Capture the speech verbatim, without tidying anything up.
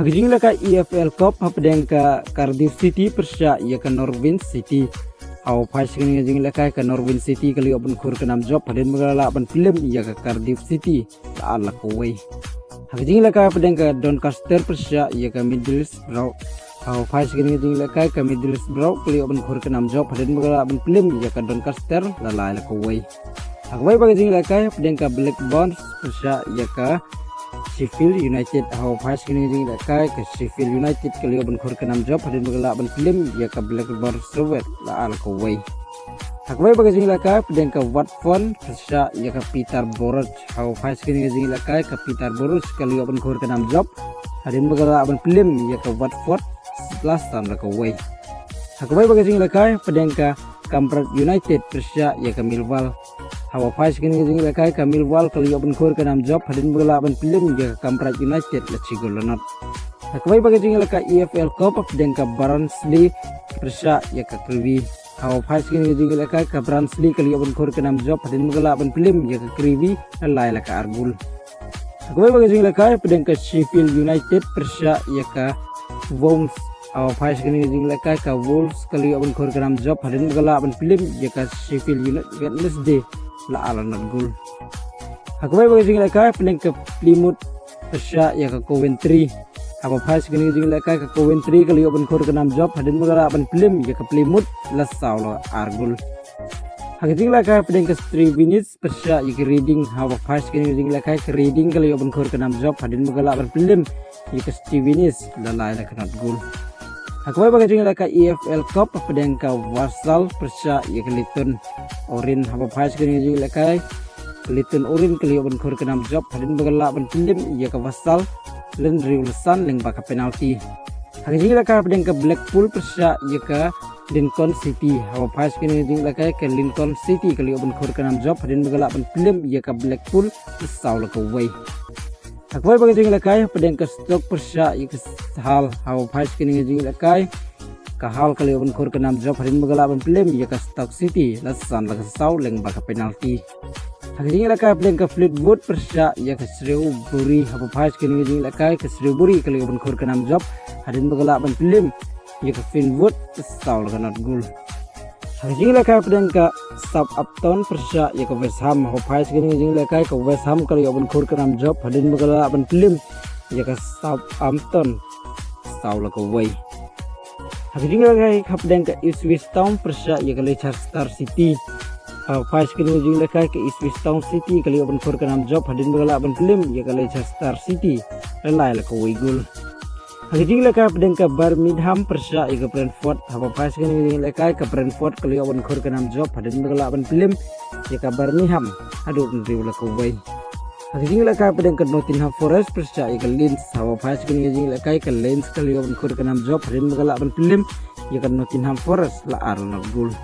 Ha ka jingïalehkai E F L Cup hapdeng ka Cardiff City pyrshah ïa ka Norwich City. Ha u phai shi kynning ka jingïalehkai ka Norwich City ka la ïoh ban khur ka nam jop hadien ba ka la lah ban pynlem ïa ka Cardiff City la ar la kawei. Ha ka jingïalehkai hapdeng ka Doncaster pyrshah ïa ka Middlesbrough. Ha u phai shi kynning ka jingïalehkai ka Middlesbrough ka la ïoh ban khur ka nam jop hadien ba ka la lah ban pynlem ïa ka Doncaster la lai la kawei. Ha kawei pat ka jingïalehkai hapdeng ka Blackburn pyrshah ïa ka Sheffield United. Ha u phai shi kynning ka jingïalehkai ka Sheffield United ka la ïoh ban khur ka nam jop hadien ba ka la lah ban pynlem ïa ka Blackburn Rovers la ar la kawei. Ha kawei pat ka jingïalehkai hapdeng ka Watford pyrshah ïa ka Peterborough. Ha u phai shi kynning ka jingïalehkai ka Peterborough ka la ïoh ban khur ka nam jop hadien ba ka la lah ban pynlem ïa ka Watford la san la kawei. Ha kawei pat ka jingïalehkai hapdeng ka Cambridge United pyrshah ïa ka Millwall. Ha u phai shi kynning ka jingïalehkai ka Millwall ka la ïoh ban khur ka nam jop hadien ba ka la lah ban pynlem ïa ka Cambridge United la shi gol la nod. Ha kawei pat ka jingïalehkai E F L Cup hapdeng ka Barnsley pyrshah ïa ka Crewe. Ha u phai shi kynning ka jingïalehkai ka Barnsley ka la ïoh ban khur ka nam jop hadien ba ka la lah ban pynlem ïa ka Crewe la lai la ka ar gol. Ha kawei pat ka jingïalehkai hapdeng ka Sheffield United pyrshah ïa ka Wolves. Ha u phai shi kynning ka jingïalehkai ka Wolves ka la ïoh ban khur ka nam jop hadien ba ka la lah ban pynlem ïa ka Sheffield United Wednesday la ar la nod gol. Ha kawei pat ka jingïalehkai hapdeng ka Plymouth pyrshah ïa ka Coventry. Ha u phai shi kynning ka jingïalehkai ka Coventry ka la ïoh ban khur ka nam jop hadien ba ka la lah ban pynlem ïa ka Plymouth la saw la ar gol. Ha ka jingïalehkai hapdeng ka Stevenage pyrshah ïa ka Reading. Ha u phai shi kynning ka jingïalehkai ka Reading ka la ïoh ban khur ka nam jop hadien ba ka la lah ban pynlem ïa ka Stevenage la lai la ka nod gol. Ha kawei pat ka jingïalehkai E F L Cup hapdeng ka Walsall pyrshah ïa ka Leyton Orient. Ha u phai shi kynning ka jingïalehkai ka Leyton Orient ka la ïoh ban khur ka nam jop hadien ba ka la lah ban pynlem ïa ka Walsall lyngba hynriew la san lyngba ka penalty. Ha ka jingïalehkai hapdeng ka Blackpool pyrshah ïa ka Lincoln City. Ha u phai shi kynning ka jingïalehkai ka Lincoln City ka la ïoh ban khur ka nam jop hadien ba ka la lah ban pynlem ïa ka Blackpool la saw la kawei. Ha kawei pat ka jingïalehkai hapdeng ka Stoke pyrshah ïa ka Hull. Ha u phai shi kynning ka jingïalehkai ka Hull ka la ïoh ban khur ka nam jop hadien ba ka la lah ban pynlem ïa ka Stoke City la san la ka saw lyngba ka penalty. Ha ka jingïalehkai hapdeng ka Fleetwood pyrshah ïa ka Shrewsbury. Ha u phai shi kynning ka jingïalehkai ka Shrewsbury ka la ïoh ban khur ka nam jop hadien ba ka la lah ban pynlem ïa ka Fleetwood la saw la ka nod gol. Ha ka jingïalehkai hapdeng ka Southampton pyrshah ïa ka West Ham. Ha u phai shi kynning ka jingïalehkai ka West Ham ka la ïoh ban khur ka nam jop hadien ba ka la lah ban pynlem ïa ka Southampton saw la kawei. Ha ka jingïalehkai hapdeng ka Ipswich Town pyrshah ïa ka Leicester City. Ha u phai shi kynning ka jingïalehkai ka Ipswich Town City ka la ïoh ban khur ka nam jop hadien ba ka la lah ban pynlem ïa ka Leicester City la lai la kawei gol. Ha ka jingïalehkai hapdeng ka Birmingham pyrshah ïa ka Brentford. Ha u phai shi kynning ka jingïalehkai ka Brentford ka la ïoh ban khur ka nam jop hadien ba ka la lah ban pynlem ïa ka Birmingham haduh hynriew la kawei. Ha ka jingïalehkai hapdeng ka Nottingham Forest pyrshah ïa ka Leeds. Ha u phai shi kynning ka jingïalehkai ka Leeds ka la ïoh ban khur ka nam jop hadien ba ka la lah ban pynlem ïa ka Nottingham Forest la ar la nod gol.